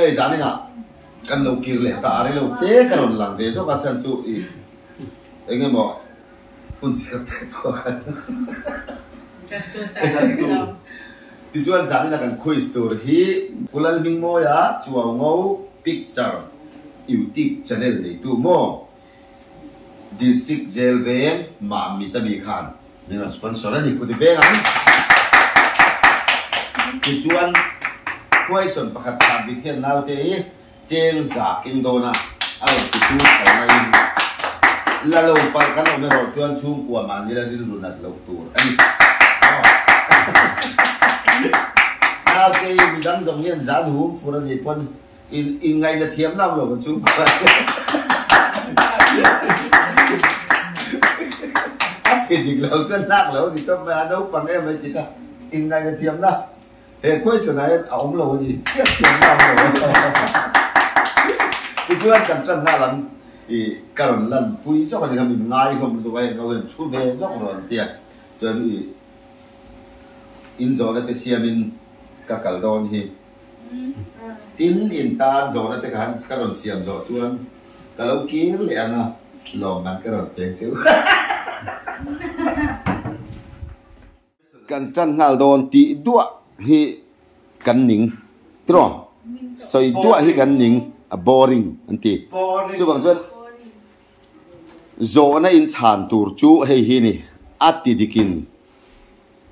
Hei zaninah kan lo kir leh ta a, rei lo te ka rawn lang ve zawk a chhan chu i eng emaw hun chher te pawh a Tichuan zaninah kan quiz tur hi Pu Lalhmingmawia Chuaungo Picture YouTube channel neitu maw? District Jail veng Mamit a mi khan min rawn sponsor a ni Pu Ti Veng ang. Tichuan question pakhat chhan dik hian naute hi cheng za keng dawn a a rawn ti tu kal maiin la lo palh kan awm erawh chuan chhungkua mahni la rilru nat loh tur a ni. Naute hi midang zawng hian zan hum fur a nih pawn In in ngaihna thiam lam lo kan chhungkua a thi dik lo chuan hlak lo ni tawp mai a naupang em mai ti kha in ngaihna thiam na he question ah hian a awm lo a ni chiah thiam lam lo tichuan kan tan nghal ang i ka rawn lan pui zawk a ni kha min ngai hlawm lutuk a heng ho hian thu ve zawk rawn an tia chuan i in zawhna te siamin ka kal dawn hi. Tin, in tan zawhna te khan ka rawn siam zawh chuan ka lo kir leh ang a, lawmman ka rawn peng cheu. Kan tan nghal dawn tih duah hi kan ning tiraw? Sawi duah hi kan ning, a boring an ti. Chuvang chuan zawhna in chhan tur chu hei hi ni, a ti dikin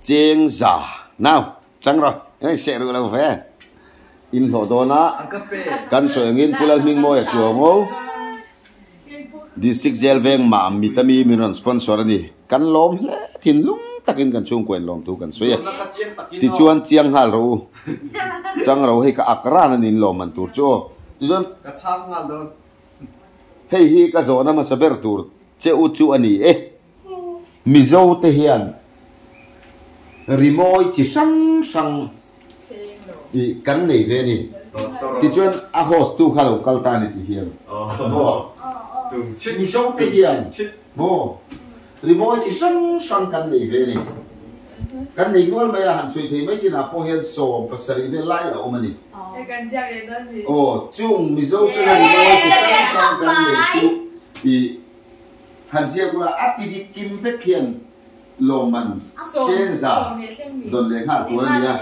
cheng za nau. Chang rawh, hei seh ruh lo ve. In hlawh dawn a, kan sawi angin Pu Lalhmingmawia Chuango, District Jail veng mah mit ami min rawn sponsor a ni. Kan lawm hle thinlung takin kan chhungkua in lawm thu kan sawi a. Tichuan chiang nghal rawh u. Chang rawh u, hei ka ak ran a ni in lawm man tur chu aw. Tichuan hei hi ka zawhna hmasa ber tur che u chu a ni e. Mizo te hian rimawi chi hrang hrang tih kan nei ve a ni. Tichuan a host tu kha lo kal ta a ni tih hian maw? Mizo te hian maw rimawi chi hrang hrang kan nei ve a ni. Kan nei nual mai a, han sawi thei mai chinah pawh hian 70 vel lai a awm a ni. Aw, chung Mizo tena rimawi chi hrang hrang kan nei chu ih Han ziak ula a ti dik kim vek hian lawmman chengza dawn leh nghal tur a ni a,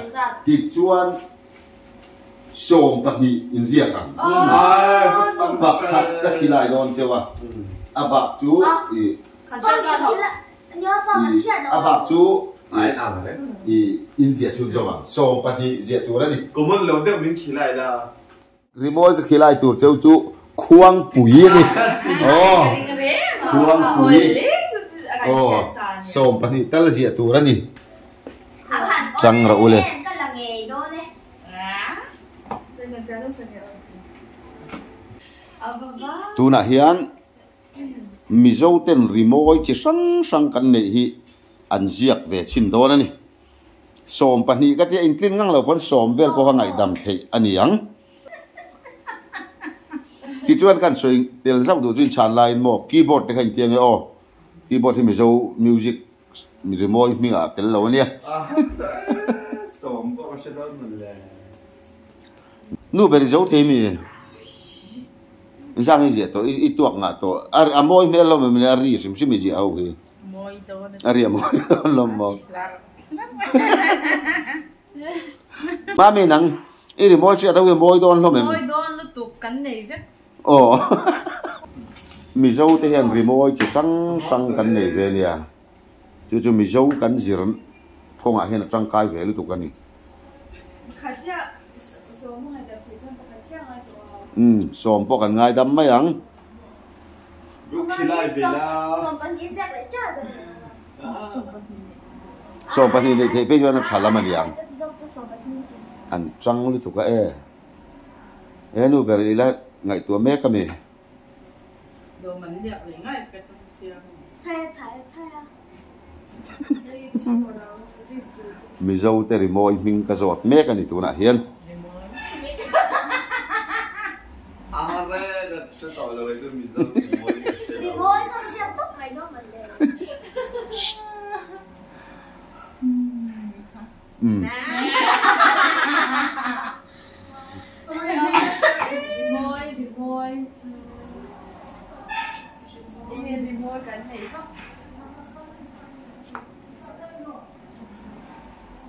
tichuan 12 in ziak ang. Pakhat ka khilai dawn cheu a, a bak chu i a bak chu i in ziah chhun zawk ang, 12 ziah tur a ni. Common lo deuh min khilai la. Rimawi ka khilai tur cheu chu Khuangpui a ni. Aw, Khuangpui. Aw, 12 tal ziah tur a ni. Chang rawh u le. Tunah hian Mizo ten rimawi chi hrang hrang kan neih hi an ziak ve chhin dawn a ni. 12 ka tia intlin ngang lo pawn sawm vel pawh kha ngaihdam theih a ni ang. Tichuan kan sawi tel zauh duh chu inchhan laiin maw keyboard te kha intiang e aw, keyboard hi Mizo music rimawi hmingah a tel lo a nia. Nu ber i zo thei mi? Zang i ziah tawh i tuak ngah tawh a mawi hmel lo mai a ri hrim hrim i ziah ho hi. A ri a mawi dawn lo maw? Mami nang i ri mawi hriat ho hi a mawi dawn hlawm em? Mawi dawn lutuk kan nei vek. Aw Mizo te hian ri mawi chi hrang hrang kan nei ve nia. Chu chu Mizo kan zir thawngah hian a tangkai ve lutuk a ni. Umm sawm pawh kan ngaidam mai ang. 12 neih theih phei chuan a tha lam a ni ang. An chang lutuk a e. He nu ber ila ngaihtuah mek a mi. Mizo te rimawi hming ka zawt mek a ni tunah hian.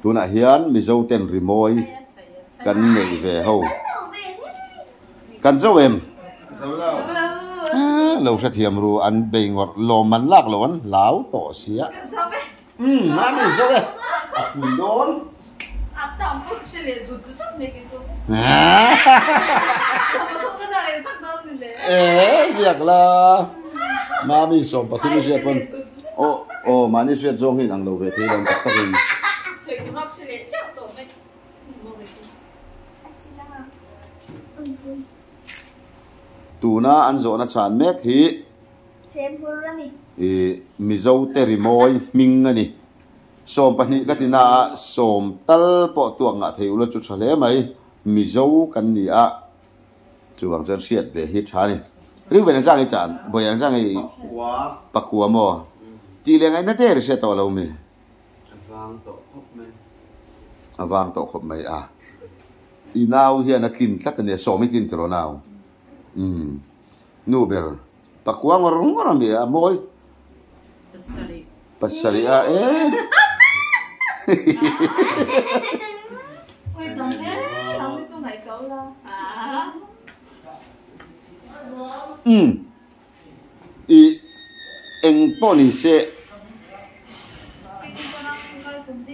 Tunah hian Mizo ten rimawi kan nei ve ho. Kan zo em? Lo hrethiam ru an bei ngawrh lawm an lak lo an hlau tawh sia. Umm mami zo e a pui dawn. Ee ziak la mami 13 i hriat pawn aw aw mahni hriat zawng hi in ang lo ve thei lo tak tak in. Tuna an zawhna chhan mek hi Mizo te rimawi hming a ni. 12 ka ti na a, sawm tal pawh tuak ngah thei ula chu tha hle mai. Mizo kan ni a, chuvang chuan hriat ve hi tha a ni. Ringven ang zang hi chan, bawi ang zang hi pakua maw? Tih leh ngaihna der i hre tawh lo mi? A vang tawh khawp mai. A vang tawh khawp mai a. I nau hian a tlin tlat a nia, sawm i tlin tiraw nau? Umm. Nu ber pakua ngawr ngawr a mi a, mawi. Pasarih. Pasarih a e. Umm. I eng pawh ni se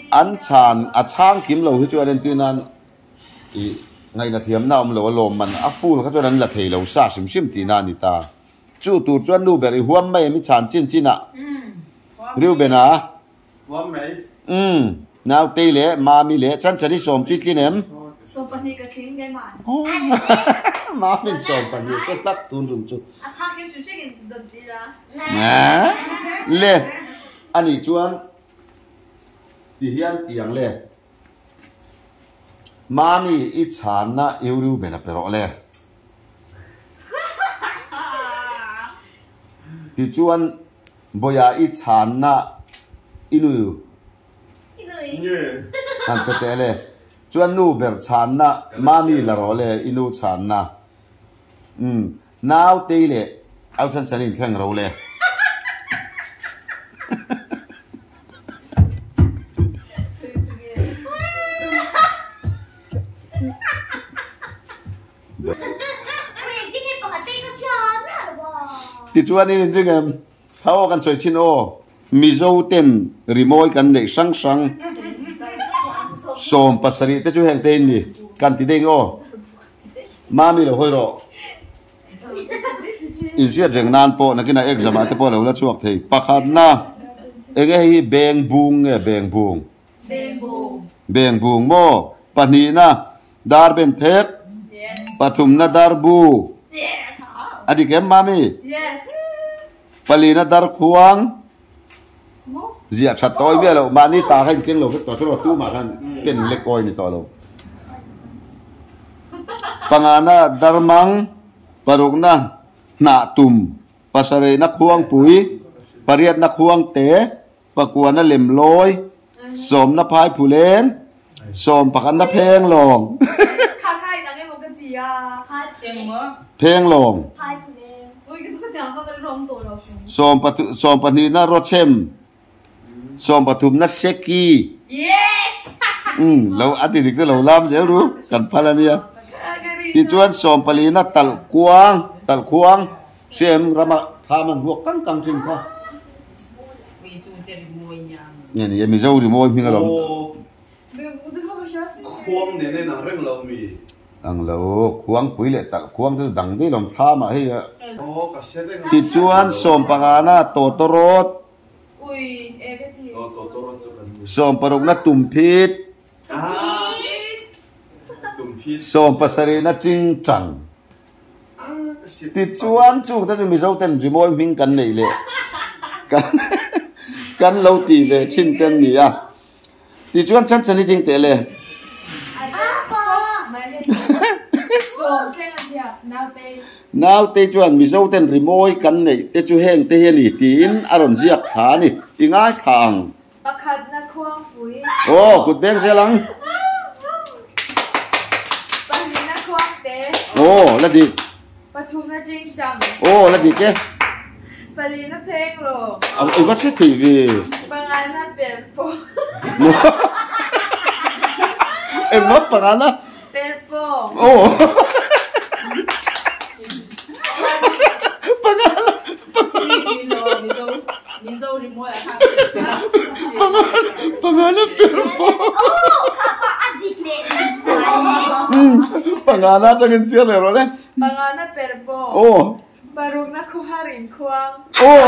an chhan a chhang kim lo hi chuan entir nan i ngaihna thiamna awm lo a lawm man a full kha chuan an la thei lo sa hrim hrim tihna a ni ta. Chu tur chuan nu ber i huam mai em i chhan chin chin ah Reuben a. Huam mai. Umm Nautei leh Mami leh Chanchani sawm chu i tlin em? 20 ka tling nge man. Mami'n 20 hre tlat tun rum chu. A chhang kim hrim hrim in dawn tir a. Le anih chuan ti hian tiang le. Mami i chhanna iu Reuben a pe rawh le. Tichuan Bawiha i chhanna i nu han pe teh le. Chuan nu ber chhanna Mami la rawh le i nu chhanna. Umm Nautei leh au chhan chhan in thleng ro le. Tichuan in inring em? Thla aw kan sawi thin aw. Mizo ten rimawi kan neih hrang hrang 17 te chu heng te in ni kan ti deng aw. Mami lo hawi rawh. Inhriat reng nan pawh nakinah exam ah te pawh lo la chhuak thei. Pakhatna enge hei hi beng bung nge beng bung? Beng bung maw? Pahnihna Dar ben phek. Pathumna dar bu. A dik em mami? Palina dar khuang. Ziah that tawi miah lo. Mahni ta kha inthleng lo vek tawh. Chuan tumah khan pen lek awi ni tawh lo. Pangana dar mang. Parukna hnah tum. Pasarihna khuangpui. Pariatna khuangte. Pakuana lem lawi, sawmna phai phuleng, sawm pakhatna pheng lawng. Pheng lawng. Sawm pahnihna rawchhem, sawm pathumna seki. Umm lo a ti dik chu lo lam zel ru kan phal a nia. Tichuan sawm palina talh kuang talh khuang hriam rama thlam an vuak kang kang thin kha. Nge ni e Mizo rimawi hming alawm. Khuang nen en ang reng lo mi. Ang lo khuang pui leh talh khuang te chu dang daih lawm thlam ah hei a. Tichuan sawm pangana tawtawrawt. 60 na tumphit. 70 na chingchang. Tichuan chung te chu Mizo ten rimawi hming kan neih leh kan lo ti ve thin te an ni a. Tichuan chan chan i ding teh le. Naute chuan Mizo ten rimawi kan neih te chu heng te hi a ni tiin a rawn ziak thla a ni. I ngaithla ang. Pakhatna khuangpui. Aw, kut beng zel ang. Pahnihna khuangte. Aw, la dik. Pathumna chingchang. Aw la dik e. Palina pheng rawh. I va hre thei ve. Pangana perpawh. Engmah pangana? Perpawh. Aw. Pangana. Pangana perpawh. Aw kha pa a dik leh tlat mai. Pangana atangin chiar leh rawh le. Pangana perpawh. Aw. Parukna khuhar inkhuang. Aw.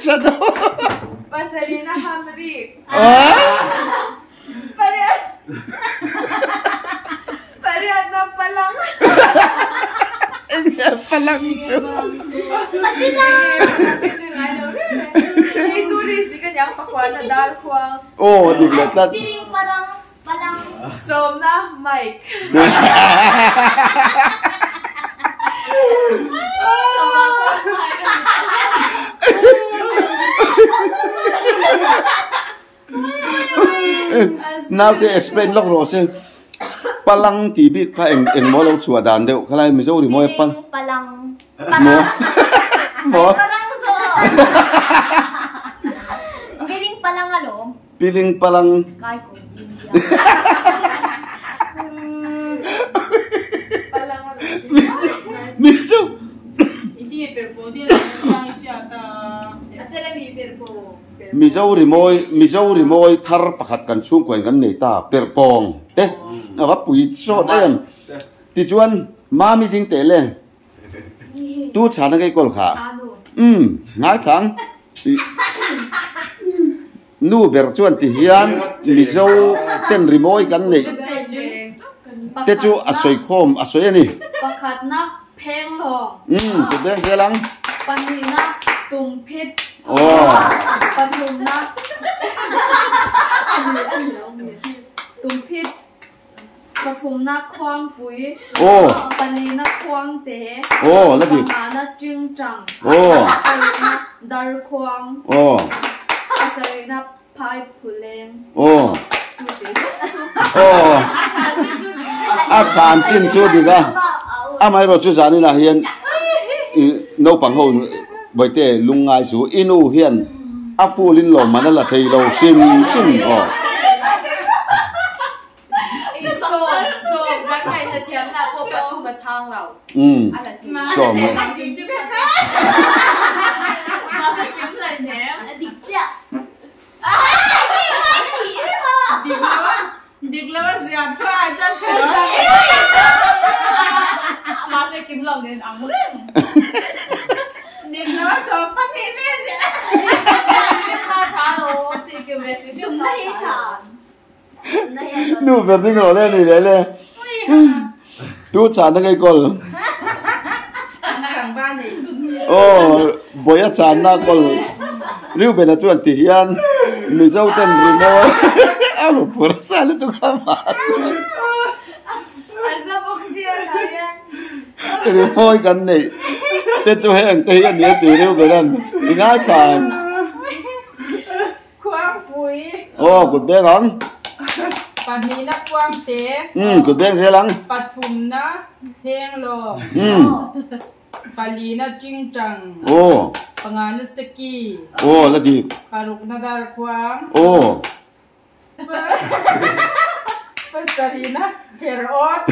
Tha deuh. Pasarihna hamrik. Ah. Pariat. Pariatna palang. Enge palang chu. Hei chu risk dik aniang pakhuana dar khuang. Aw dik leh tlat. Piring palang palang. Sawmna mic. Naute explain lawk rawh se. Palang tih bik kha eng eng maw lo chhuah dan deuh khalai Mizo rimawi a pal. Palang. Maw. Maw. Palang zawk. Piring palang alawm. Piling palang. Kai kum tin dia. Palang alawm. Mizo. Mizo rimawi Mizo rimawi thar pakhat kan chhungkua in kan nei ta perhpawng te a va pui sawt em tichuan mami ding teh le tu chhana ngei kawl kha umm ngaithlang nu ber chuan ti hian Mizo ten rimawi kan neih te chu a sawi khawm a sawi a ni. Pakhatna Phenglawng. Umm kut beng zel ang. Pahnihna Tumphit. Aw. Pathumna Tumphit. Pathumna Khuangpui. Aw. Palina Khuangte. Aw la dik. Pangana Chingchang. Aw. Parukna Darkhuang. Aw. Pasarihna Phaiphuleng. Aw. Aw. A chhan chin chu dik a. Amaherawh chu zaninah hian naupang ho bawihte lungngai chu i nu hian a full in lawmman a la thei lo hrim hrim aw. Umm sawm e. Nu ber ding rawh le ni leh le. Tu chan a ngei kawl. Aw bawi a chan na kawl. Reuben-a chuan ti hian Mizo ten rimawi a hmu phur sa lutuk a mah rimawi kan neih te chu heng te hi a ni a ti Reuben-a'n i ngaithla ang. Khuangpui. Aw kut beng ang. Pahnihna Khuangte. Umm kut beng zel ang. Pathumna Phenglawng. Umm. Palina Chingchang. Aw. Pangana Seki. Aw la dik. Parukna Darkhuang. Aw. Pasarihna Herawt.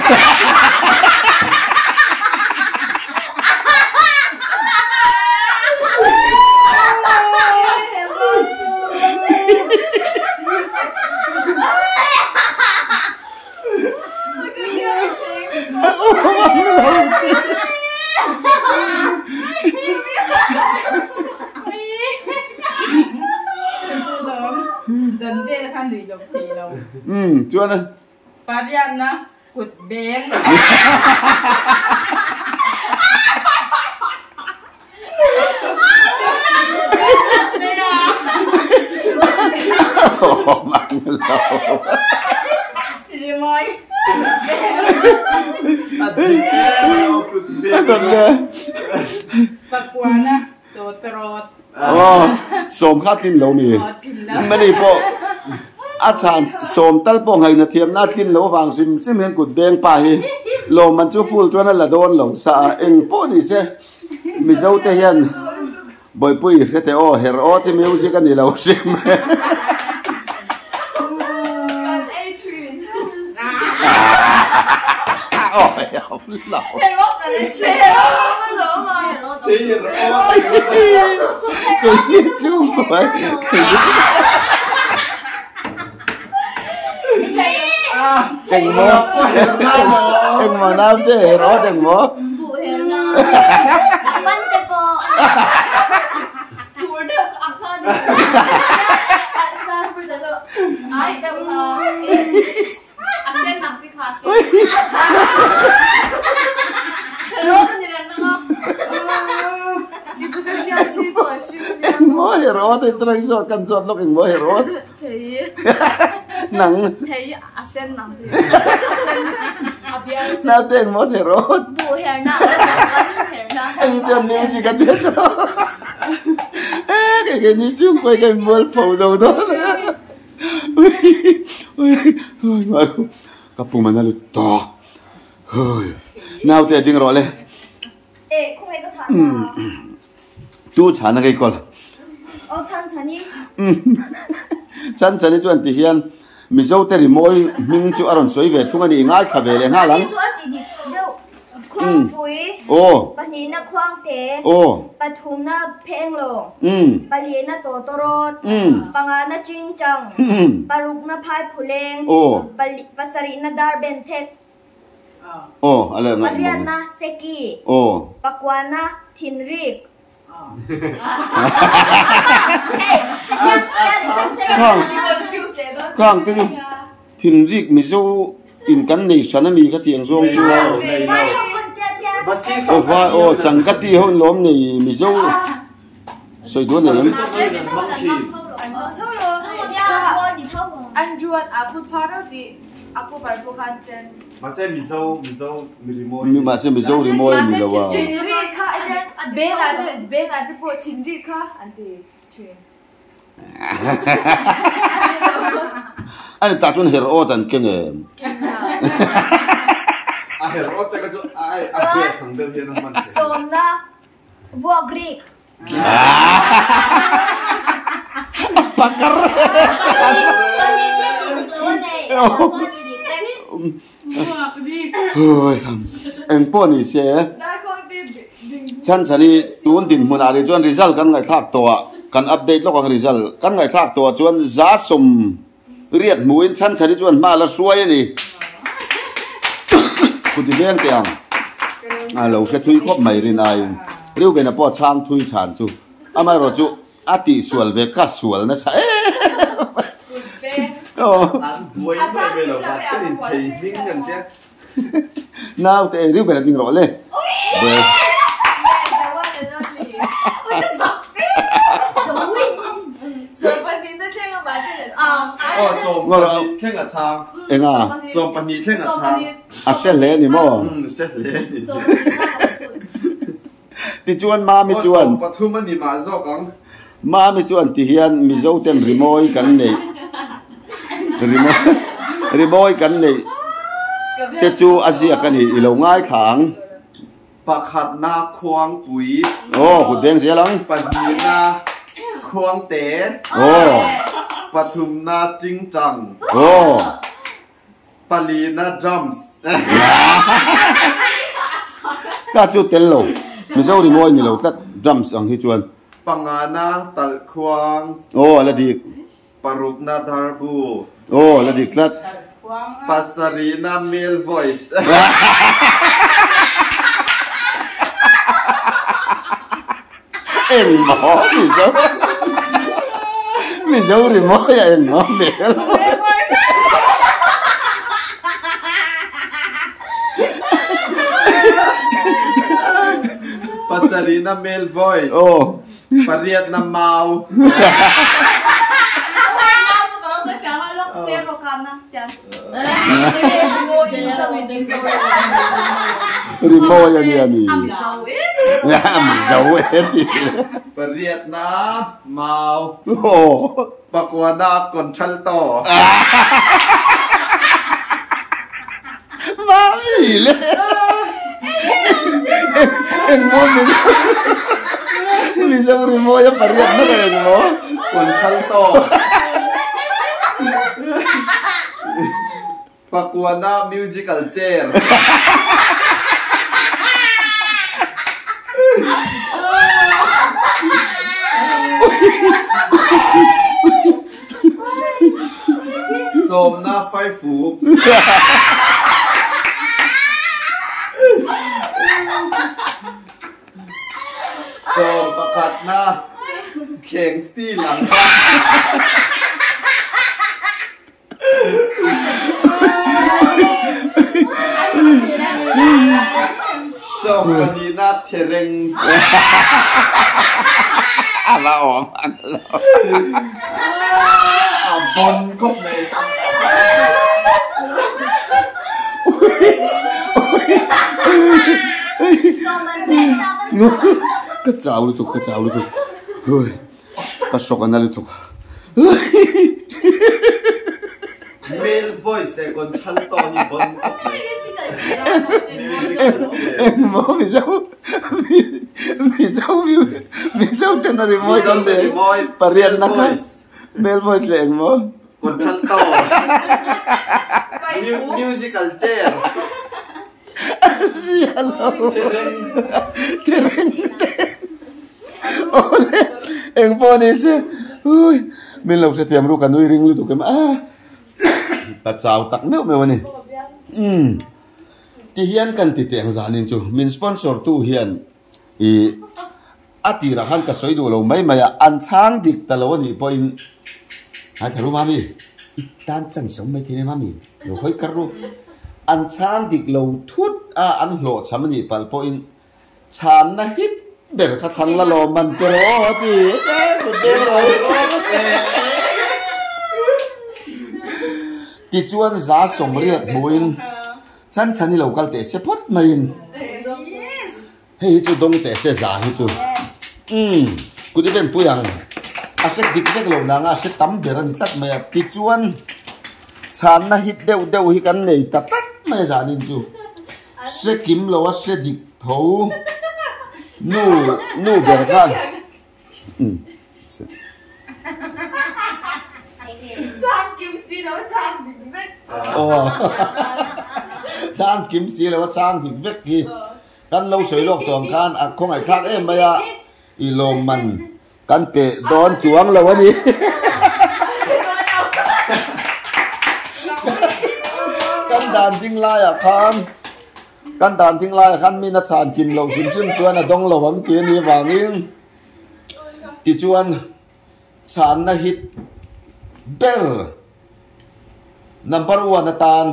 Umm chuan a. Pariatna kut beng. Rimawi. Pakuana tawtawrawt. Aw sawm kha tlin lo mi. Mani pawh. A chan sawm tal pawh ngaihna thiamna a tlin lo avang hrim hrim hian kut beng pa hi lawmman chu full chuan a la dawn lo sa a, eng pawh ni se Mizo te hian Bawihpui hre teh aw, her aw ti music a ni lo hrim. Kan ei thin. Awi awm lo. Her aw kan ei thin. Her aw kan lo ma. Her aw. Kei ni chung mai. Engmaw engmaw nau che her aw engmaw. Buh her na. Chapan te pawh. Thur deuh ka ang kha ni. Star fruit a deuh ai deuh kha. A sen ang chi kha a sen. Her aw ka ni reng nang a. Engmaw her aw te trai zawt kan zawt lawk engmaw her aw. Thei. Nang. Thei a sen ang chi. Naute engmaw her aw. Buh her na chapan her na. Hei chuan music a tia tawh. Eh kei kei ni chung pawh hi ka inbual pho zo dawn. Ka pum a na lut tawk. Naute ding rawh le. Eh khawngaih ka chhan a. Tu chhan a kei kawl. Aw chhan chhan i. Chhan chhan i chuan ti hian Mizo te rimawi hming chu a rawn sawi ve thung a ni ngai thla ve leh nghal ang. Ani chu a ti dik deuh. Khuangpui. Aw. Pahnihna khuangte. Aw. Pathumna phenglawng. Um. Palihna tawtawrawt. Um. Pangana chingchang. Um. Parukna phaiphuleng. Aw. Pasarihna darbenthek. Aw, a leh ngaih Pariatna Seki. Aw. Pakuana Thinrik. Khang, khang te chu Thinrik Mizo in kan nei hran a mi ka tiang zawng chu. Aw vai aw Sangkati ho in lawm nei Mizo sawi duh a nei em? Mahse Mizo Mizo mi rimawi. Mahse Mizo rimawi a ni lo a. Thinri kha hian Ben ah te Ben ah te pawh thinri kha an ti thin. Ani tah chuan her awt an keng em? A her awt te kha chu a a best ang deuh hian a hman theih. Sawmna vuak rik. Pakar. Eng pawh ni se chhan chhan hi tun dinhmun ah ri chuan result kan ngaihthlak tawh ah kan update lawk ang result kan ngaihthlak tawh ah chuan za sawm riat hmuhin chhan chhan hi chuan hma la hruai a ni khuti veng teh ang a lo hre thui khawp mai rin aiin Reuben-a pawh a chhang thui chhan chu amaherawh chu a tih sual ve kha sual nasa em An buai buai ve lo va thenin thei hming an tia. Naute Reuben-a ding rawh le. Aw 12 thleng a chhang. Enga? 12 thleng a chhang. A hre hle ni maw? Umm hre hle ni. Tichuan Mami chuan. Aw 13 a ni mah zawk ang. Mami chuan ti hian Mizo ten rimawi kan neih rimawi rimawi kan neih te chu a ziak a ni i lo ngaithla ang. Pakhatna Khuangpui. Aw, kut beng zel ang. Pahnihna Khuangte. Aw. Pathumna Tingtang. Aw. Palina Drums. Ka chu tel lo. Mizo rimawi ni lo tlat drums ang hi chuan. Pangana Talhkhuang. Aw, a la dik. Parukna Darbu. Aw, la dik tlat. Pasarihna Male Voice. Engmaw Mizo Mizo rimawi a engmaw male voice. Pasarihna Male Voice. Aw. Pariatna mau. Rimawi a nia mi. Mizo e ti. Pariatna mau. Pakuana contralto. Mami le. Engmaw Mizo Mizo rimawi a pariatna ka engmaw? Contralto. Pakuana musical chair. Sawmna faifuk. Sawm pakhatna thleng steel ang kha. Sawmpanihna thereng. A va awm ang lo. A bon khawp mai. Ka chau lutuk, ka chau lutuk. Ka hrawk a na lutuk. Male voice leh contralto hi bon khawp mai. Engmaw Mizo Mizo Mizo ten a rimawi Mizo ten rimawi pariatna kha male voice leh engmaw Contralto Musical chair Zia lo. Tereng te. Awle eng pawh ni se. Ui min lo hrethiam ru ka nui ring lutuk em a. Ka chau tak meuh meuh a ni. Umm ti hian kan ti teh ang zanin chu min sponsor tu hian i a tirah khan ka sawi duh lo mai mai a an chhang dik ta lo a nih pawhin hai thla ru mami i tan chan sawm mai thei nia mami lo hawi kar ru an chhang dik lo thut a an hlawh chham a nih palh pawhin chhanna hit ber kha thlang la lawm man te rawh a ti tichuan za sawmriat hmuhin chhan chhan i lo kal teh se phawt maiin. Hei hi chu dawng teh se za hi chu. Umm kut i ven pui ang. A hre dik vek lo nang a, a hre tam ber a ni tlat mai a. Tichuan chhanna hit deuh deuh hi kan nei ta tlat mai a zanin chu. Hre kim lo a hre dik tho nu nu ber khan. Umm. Chang kim si lo a chang dik vek. Aw. Chang kim si lo a chang dik vek hi. Kan lo sawi lawk tawh ang khan a khawngaihthlak em mai a, i lawmman kan pe dawn chuang lo a ni. Kan dan ding laiah khan kan dan ding laiah khan min a chhan kim loh hrim hrim chuan a dawng lo ang tih a nih avangin tichuan chhanna hit ber number one atan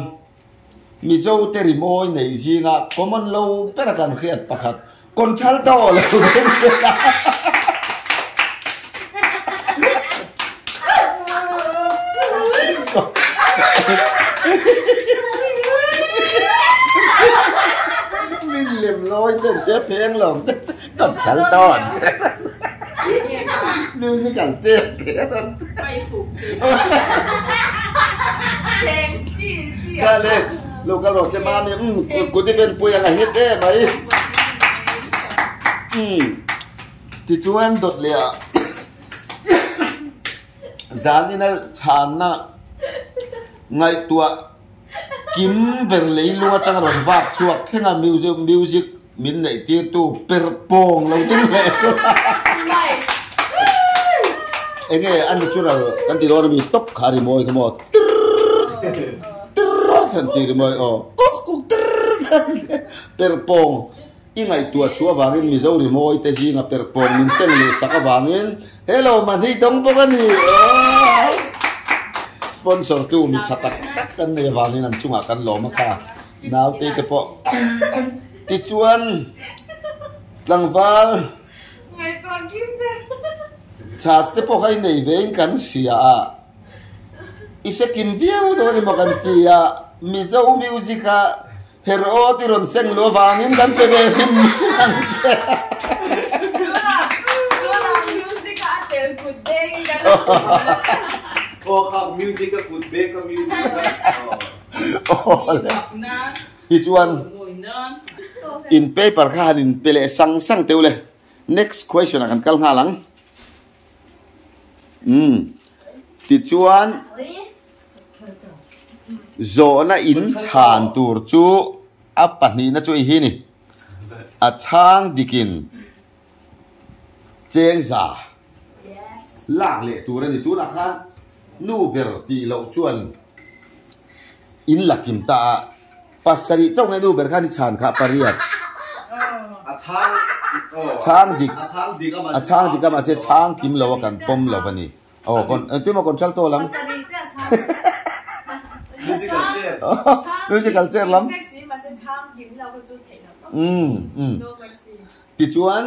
Mizo te rimawi neih zinga common lo bera kan hriat pakhat contralto lo deuh se la. Min lem lawi ten te pheng lo contralto musical chair te. Ka le lo kal rawh se mami um kut i ven pui ang a hit em mai um tichuan dawt leh ah zan ina chhanna ngaihtuah kim ber leilung atanga rawn vak chhuak thleng a music music Min neih tir tu per pawng lo ding leh chu. Enge a natural kan ti dawn ami top kha rimawi kha maw tirr tirr than ti rimawi aw kuk kuk tirr than per pawng i ngaihtuah chhuah avangin Mizo rimawi te zinga per pawng min seng luh sak avangin hello mahni dawng bawk a ni aw sponsor tu mi tha tak tak kan nei avangin an chungah kan lawm a kha. Naute te pawh tichuan tlangval chhas te pawh kha i nei ve in kan hria a, i hre kim viau dawn emaw kan ti a, Mizo music a Her aw ti rawn seng luh avangin kan pe ve hrim hrim ang che. Tunah music a tel kut bengin kan lo pe ve. Aw kha music a kut beng ka music a. Awle. Tichuan in paper kha han in pe leh sang sang teuh le. Next question ah kan kal nghal ang. Umm. Tichuan Zawhna in chhan tur chu a pahnihna chu i hi ni. A chhang dikin cheng za lak leh tur a ni. Tunah khan nu ber tih loh chuan in la kim ta a, pasarih chauh nge nu ber khan i chhan kha pariat. Chhang dik a chhang dik a mahse chhang kim lo a kan pawm lo a ni. Aw kon engtin maw control to lam. Musical chair. Musical chair lam. Tichuan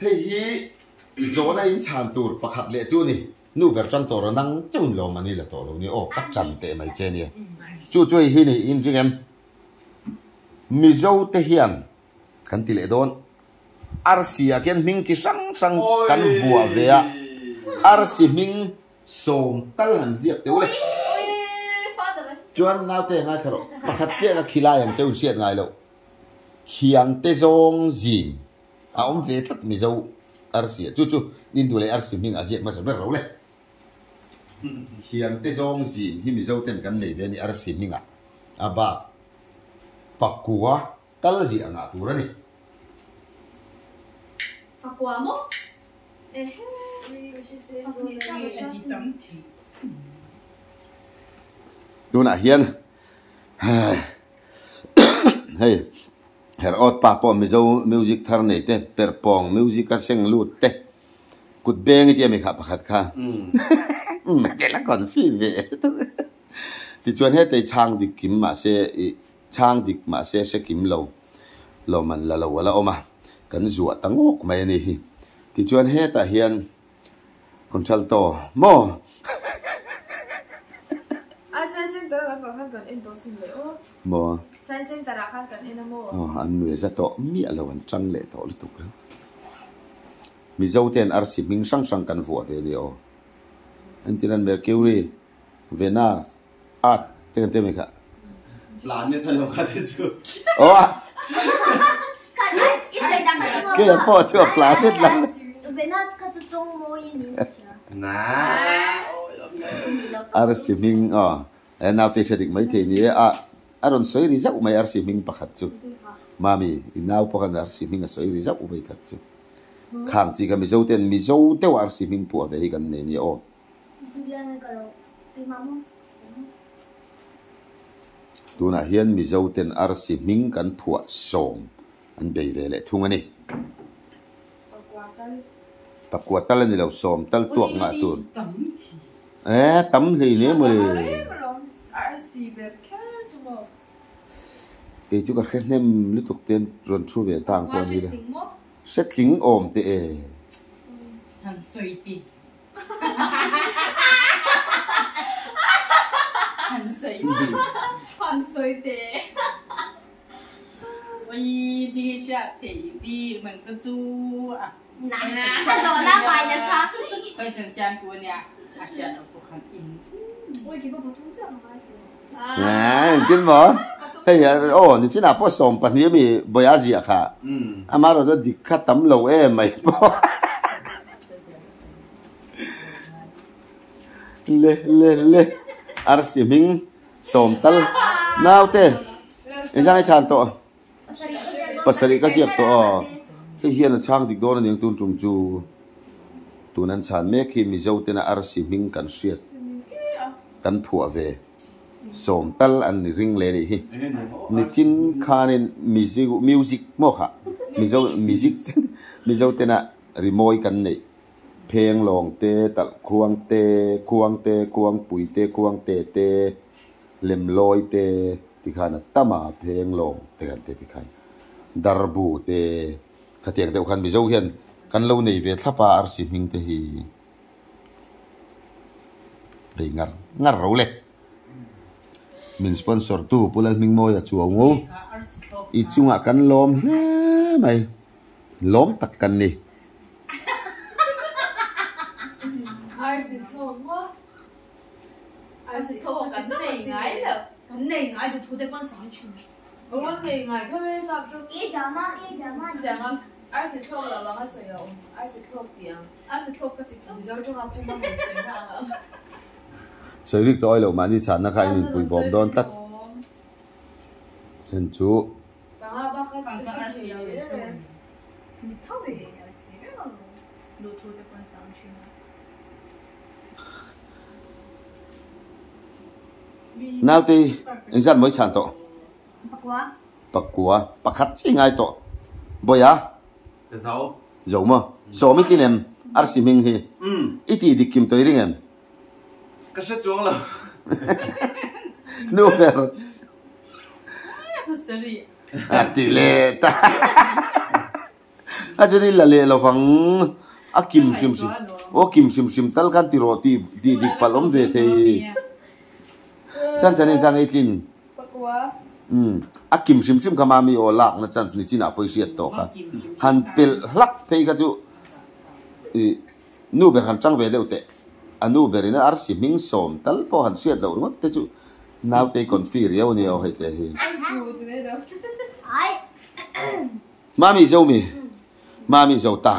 hei hi zawhna in chhan tur pakhat leh chu ni. Nu ber tan tawh rawh nang chauhin lawm an i la tawh lo ni aw ka chan teh mai che nia. Chu chu hei hi ni in ring em? Mizo te hian Kan ti leh dawn. Arsi ah khian hming chi hrang hrang kan vuah ve a, arsi hming sawm tal han ziak teuh le. Chuan naute ngaithla rawh, pakhat chiah ka khilai ang cheu in hriat ngai loh. Khiang te zawng zing a awm ve tlat Mizo arsi ah. Chu chu Nindu leh arsi hming a ziak hmasa ber lo le. Khiang te zawng zing hi Mizo ten kan nei ve a ni arsi hming ah a bak pakua. Tal ziah ngah tur a ni. Pakua maw? Ehe. Tunah hian hei Herod pa pawh Mizo music thar nei te, perhpawng music a seng lut te, kut beng i tia mi kha pakhat kha tel a confi ve tichuan hetei chhang dik kim mahse ih Chhang dik mahse hre kim lo lawm an la lo a la awm a, kan zuah ta ngawk mai a ni hi. Tichuan hetah hian contralto maw? A Science Center ah kan kal khan kan en tawh sin le aw. Maw? Science Center ah khan kan en a maw? Aw, an nui za tawh miah lo, an chang leh tawh lutuk a. Mizo ten arsi hming hrang hrang kan vuah ve nia aw. Entirnan Mercury, Venus, Art te kan ti mai kha. Planet a lo kha te chu. Oh a. Ke pawh chu a planet lam. Venus kha chu chawng mawi a ni sia. Na. Arsi hming aw. E naute hre dik mai thei ni e a a rawn sawi ri zauh mai arsi hming pakhat chu. Mami i nau pawh khan arsi hming a sawi ri zauh vei khat chu. Khang chi kha Mizo ten Mizo deuh arsi hming phuah ve hi kan nei nia aw. Tunah hian Mizo ten arsi hming kan phuah sawm an bei ve leh thung a ni. Pakua tal a ni lo, sawm tal tuak ngah tur. E, tam hlei hle maw le. Kei chu ka hre hnem lutuk te rawn thu ve ta ang pawh a ni le. Hre tling awm teh e. Engtin maw? Hei aw nichinah pawh 12 ami Boya ziah kha amaherawhchu a dik kha tam lo em mai pawh. Le le le arsi hming sawm tal naute engzang i chhan tawh pasarih ka ziak tawh aw hei hian a chhang dik dawn a niang tun tum chu tun an chhan mek hi Mizo tena arsi hming kan hriat kan phuah ve sawm tal an ni ring leh anih hi nichin khanin Mizo music maw kha Mizo music Mizo tena Rimawi kan neih pheng lawng te, talh khuang te, khuang te, khuangpui te, khuang te te, lemlawi te ti khan a tam a, pheng lawng te kan ti ti khan darbu te khatiang deuh khan Mizo hian kan lo nei ve thlap a arsi hming te hi bei ngar ngar ro le. Min sponsor tu Pu Lalhmingmawia Chuaungo i chungah kan lawm hle mai. Lawm tak kan ni. Sawi rik tawh ailo mahni chhanna kha in inpui bawm dawn tlat. Sen chu. Naute engzat mawi chhan tawh? Pakua. Pakua. Pakhat chiah i ngai tawh. Bawiha? Ka zo. Zo maw? Sawm i tlin em? Arsi hming hi. I tih dik kim tawh i ring em? Ka hre chuang lo. Nu ber. A ti leh ta. A chuan i la leh lovang. A kim hrim hrim. Aw kim hrim hrim tal khan ti rawh tih tih dik palh awm ve thei. Chan chan in sang ei tlin. Umm a kim hrim hrim kha mami aw lakna chance ni chinah pawh i hriat tawh kha. Han pelh hlak phei kha chu ih nu ber han chang ve deuh teh. A nu ber in a arsi hming sawm tal pawh han hriat loh ringawt te chu naute i confi riau a nia aw hei te hi. Mami zo mi? Mami zo ta.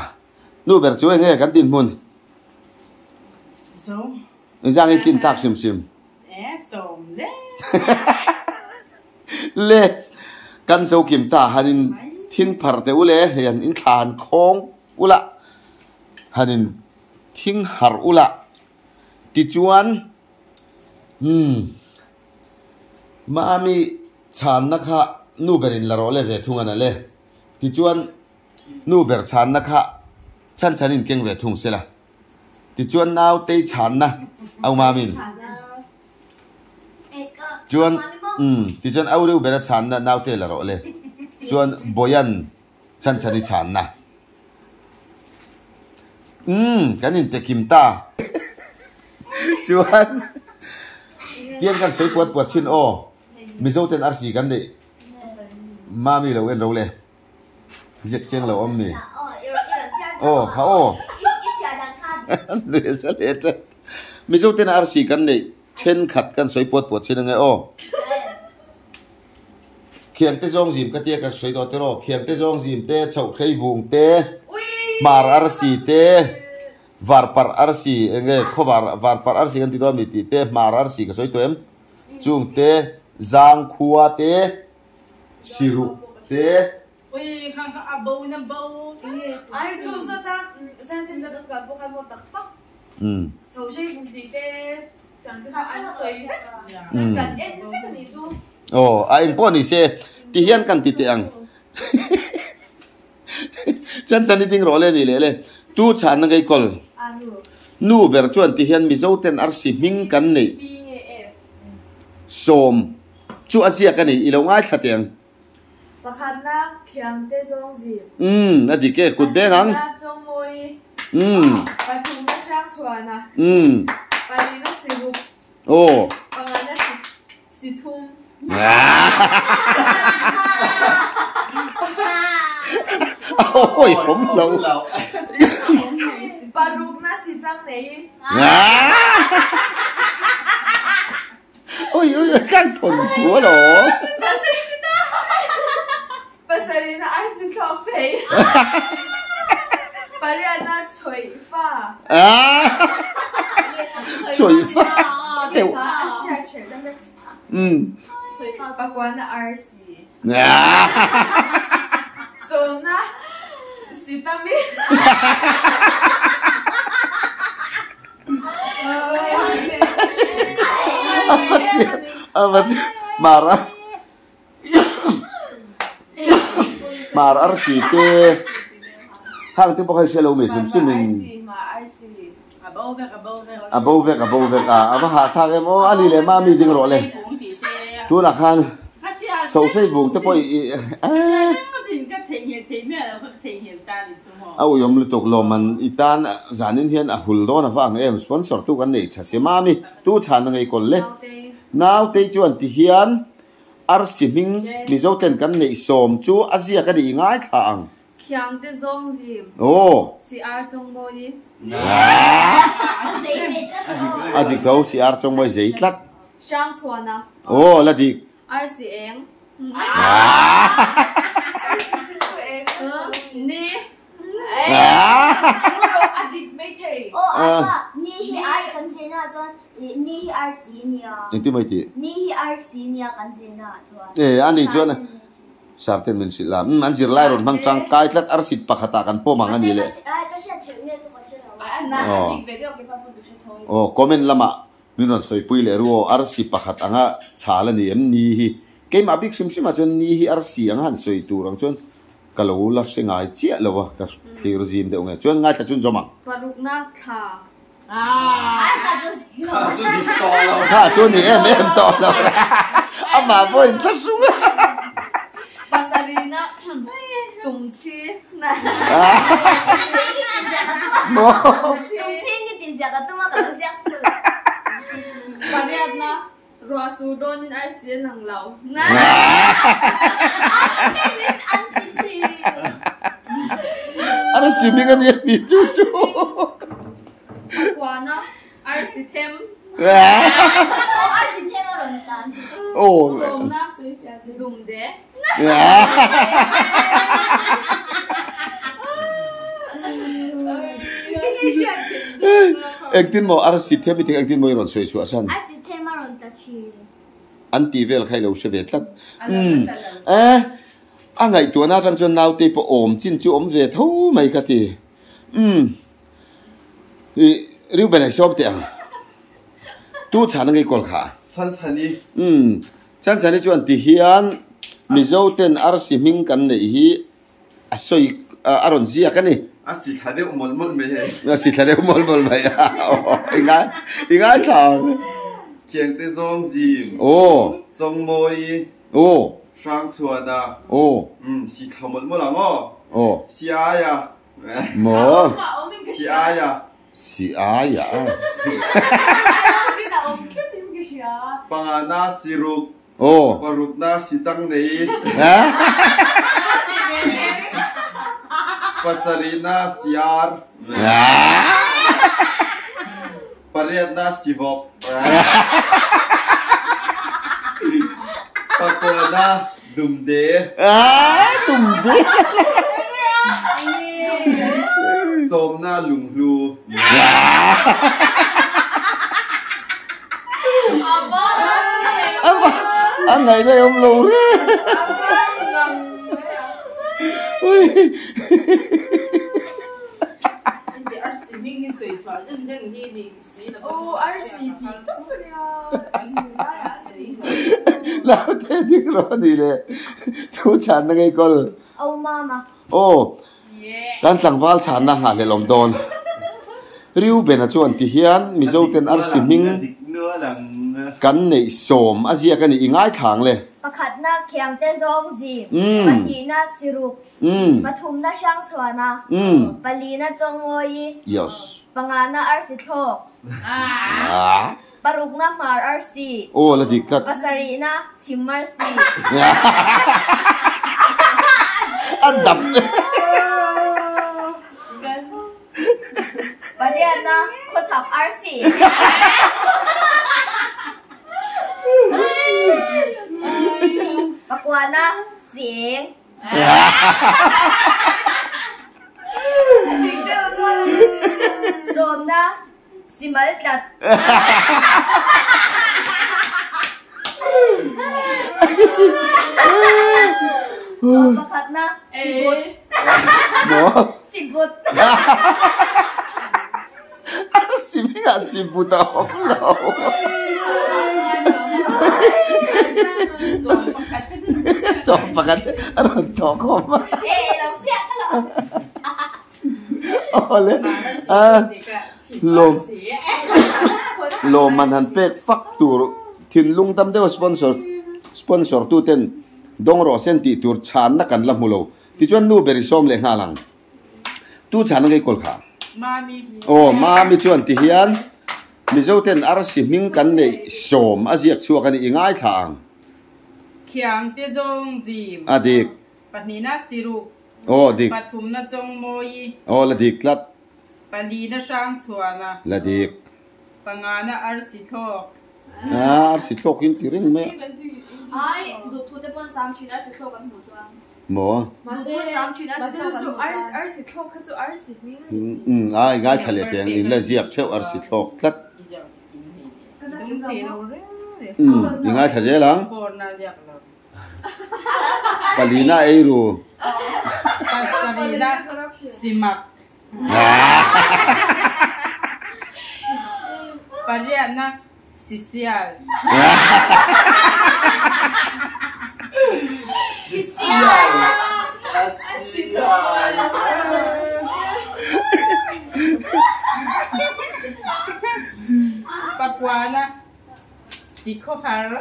Nu ber chu enge kan dinhmun? Zo. Engzang i tlin tak hrim hrim? E sawm le. Le kan zo kim ta han in thing phar teh u le hei han in thla han khawng ula han in thing har ula tichuan umm Mami chhanna kha nu ber in la rawh le ve thung a na le tichuan Nu ber chhanna kha chhan chhan in keng ve thung sela. Tichuan nautei chhanna au mamin. Chuan umm tichuan au reuh bera chhanna naute la rawh le. Chuan Boyan chhan chhan i chhanna. Umm kan inpe kim ta. Chuan tiang kan sawi puat puat thin aw. Mizo ten arsi kan neih mami lo en ro le. Ziak cheng lo awm ni. Aw kha aw. Nesa leh chat. Mizo ten arsi kan neih thenkhat kan sawi puat puat chin ange aw. Khiang te zawng zim ka tia ka sawi tawh tiraw. Khiang te zawng zim te, chhoh hrei vung te, hmar arsi te, varparh arsi enge khawvar varparh arsi kan ti dawn mi tih te, hmar arsi ka sawi tawh em. Chung te, zang khua te. Siruk te. Ui kha kha a bo na bo. Ai chu sata sensin ka kan pawh khan maw tak tak. Chho sei buk tih te kan te kha an sawi vek. Kan en vek a ni chu. Aw a eng pawh ni se ti hian kan ti teh ang. Chan chan i ding rawh le ni leh le. Tu chhan na ngei kawl. Nu ber chuan ti hian Mizo ten arsi hming kan neih sawm. Chu a ziak a ni, i lo ngaithla teh ang. Pakhatna Khiangte zawng zir. Umm, a dik e, kut beng ang. Pahnihna Chawngmawii. Umm. Pathumna Hrangchhuana. Umm. Palina Siruk. Aw. Pangana Sithum. Awi awm lo. Parukna Sichangnei. Oi oi oi kai thon thu a lo. Pasarih na arsi thlawk thei. Pariat na chhuih fa. Chhuih fa deuh. Pakua na arsi. Sawm na sitami. Mar arsi te hang te pawh kha i hria lo mai hrim hrim in a bo vek a bo vek a a va hahthlak em aw a ni leh mami ding rawh le tunah khan chho hrei vung te pawh i A uiawm lutuk lawm an i tan zanin hian a hul dawn a va ang em sponsor tu kan nei tha si mami tu chhan a ngei kawl le. Nautei chuan ti hian arsi hming Mizoten kan neih sawm chu a ziak a nih ngai thla ang. Khiang te zawng zim. Aw. CR Chawngmawi. A zei ve tlat aw. A dik tho CR Chawngmawi zei tlat. Hrangchhuana. Aw la dik. Arsi eng. Ni. A dik mai thei. Aw apa ni hi ai kan zirna ah chuan ni hi arsi nia. Engtin mai tih? Ni hi arsi nia kan zirna ah chuan. E a nih chuan Sarten min hrilh a. Umm an zirlai rawn hmang tangkai tlat arsit pakhatah kan pawm ang a ni le. Aw. Aw comment lamah min rawn sawipui leh ru aw arsi pakhat anga chhal a ni em ni hi. Keimah bik hrim hrimah chuan ni hi arsi anga han sawi tur ang chuan ka lo la hre ngai chiah lo a ka thlir zim deuh nge chuan ngaithla chun zawm ang. Parukna thla. Kha chu dik tawh lo. Kha chu ni em em tawh lo. Amah pawh in thla sung a. Pasarihna tumchhi. Pariatna ruah sur dawnin arsi a lang lo. Arsi hming a nia mi chu chu. Pakuana arsi them. Arsi them a rawn tlan. Sawmna dumde. Engtin maw arsi them i tih engtin maw i rawn sawi chhuah san? Arsi them a rawn tla thin. An tih vel kha i lo hre ve tlat. Umm eh a ngaihtuahna atang chuan naute pawh awm chin chu awm ve tho mai ka ti. Umm i Reuben a i sawm teh ang. Tu chhan ange i kawl kha? Chhan chhani. Umm Chhan chhani chuan ti hian Mizo ten arsi hming kan neih hi a sawi a rawn ziak a ni. A si thla deuh mawlh mawlh mai hei. A si thla deuh mawlh mawlh mai a. I ngai i ngai thla ang. Thiangte zawng zim. Aw. Chawngmawi. Aw. Hrangchhuana. Aw. Umm si thla mawlh mawlh ang aw. Aw. Si aia. Maw. Si aia. Si aia. Pangana si ruk. Aw. Parukna si chang nei. Pasarihna si ar. Pariatna si vawk. Pakuana dumde. Dumde. Sawmna lunghlu. A ngaihna i awm lo re. Naute ding rawh a ni le. Thu chhanna ngei kawl. Aw. Kan tlangval chhanna nghahhlelh awm dawn. Reuben-a chuan ti hian Mizo ten arsi hming kan neih sawm a ziak a ni i ngaithla ang le. Pakhatna Khiangte zawng zim, pahnihna Siruk, pathumna Hrangchhuana, palina Chawngawi, pangana Arsi Thlawk, parukna Hmar Arsi, pasarihna Chim Arsi. Pariatna Khawchhak Arsi. Pakuana Sieng. Sawmna Simal tlat. Sawm pakhatna Sibut. Sibut. Sibingah sibut a awm lo. Sawm pakhat a rawn tawh khawm a. Awle lawm lawmman han pek fak tur thinlung dam deuha sponsor sponsor tu ten dawng rawh sen tih tur chhanna kan la hmu lo tichuan nu ber i sawm leh nghal ang tu chhanna ngei kawl kha aw mami chuan ti hian. Mizoten arsi hming kan neih sawm a ziak chhuak a ni i ngaithla ang. Khiang te zawng zim. A dik. Pahnihna siruk. Aw dik. Pathumna chawngmawi. Aw la dik tlat. Palina hrang chhuana. La dik. Pangana arsi thlawk. A arsi thlawk in ti reng mai a. Ai, duhthu te pawn sang thin arsi thlawk an hmuh chuan. Maw? Duhthu sang thin arsi thlawk an hmuh chuan. Arsi thlawk kha chu arsi hming a ni. Umm ai ngaithla leh teh ang in la ziak theuh arsi thlawk tlat. Umm i ngaithla zel ang. Palina ei ru. Pasarina simak. Pariatna Sisial. Sisial. Sisial. Pakuana Sikhawhar.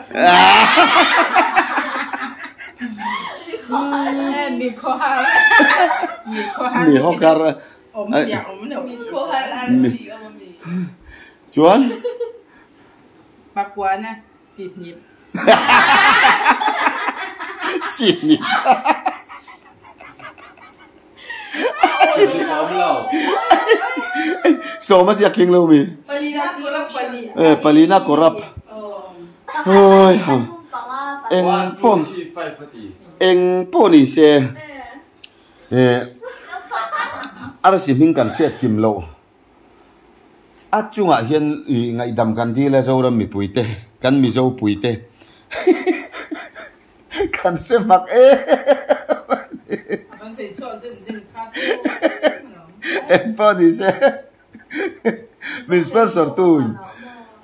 Mikhawhar. Mikhawhar. Awm chiah awm lo. Mikhawhar arsi awm ami. Chuan. Pakuana Sihhnip. Sihhnip. Sawma chiah tling lo mi. Palina corrup. Palina corrup. Oi ha. Eng pawh eng pawh ni se arsi hming kan hriat kim loh. A chungah hian ih ngaihdam kan dil a Zoram mipui te, kan Mizo pui te kan hre hmak em a ni. Eng pawh ni se min sponsor tu in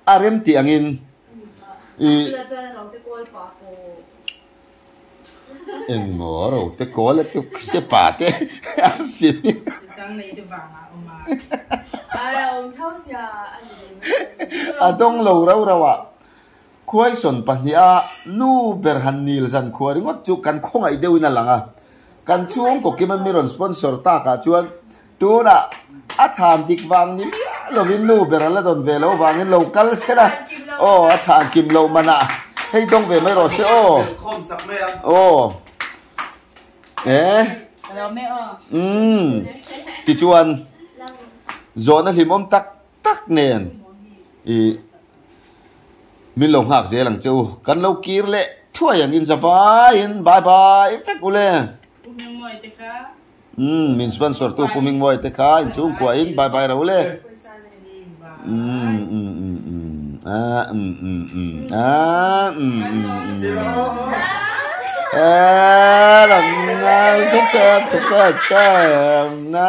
a rem tih angin ih Engmaw ro te kawl a tuk se pa te a si mi. A dawng lo rau rau a, khuaisawn pahniha nu ber han nil zan khua ringawt chu kan khawngaih deuhin a lang a, kan chhungkaw kima mi rawn sponsor takah chuan tunah a chhan dik vang ni miah lovin nu ber a la dawn ve lo vangin lo kal se la aw a chhan kim loh manah hei dawng ve mai rawh se aw aw e umm tichuan zawhna hlimawm tak tak nen i min lo nghak zel ang che u kan lo kir leh thuai ang in zavaiin bye bye vek ule. Umm min sponsor tu Pu Hmingmawia te kha inchhungkua in bye bye ro le. Umm umm umm umm ah umm umm umm ah umm umm umm eh lam na cha cha cha cha na.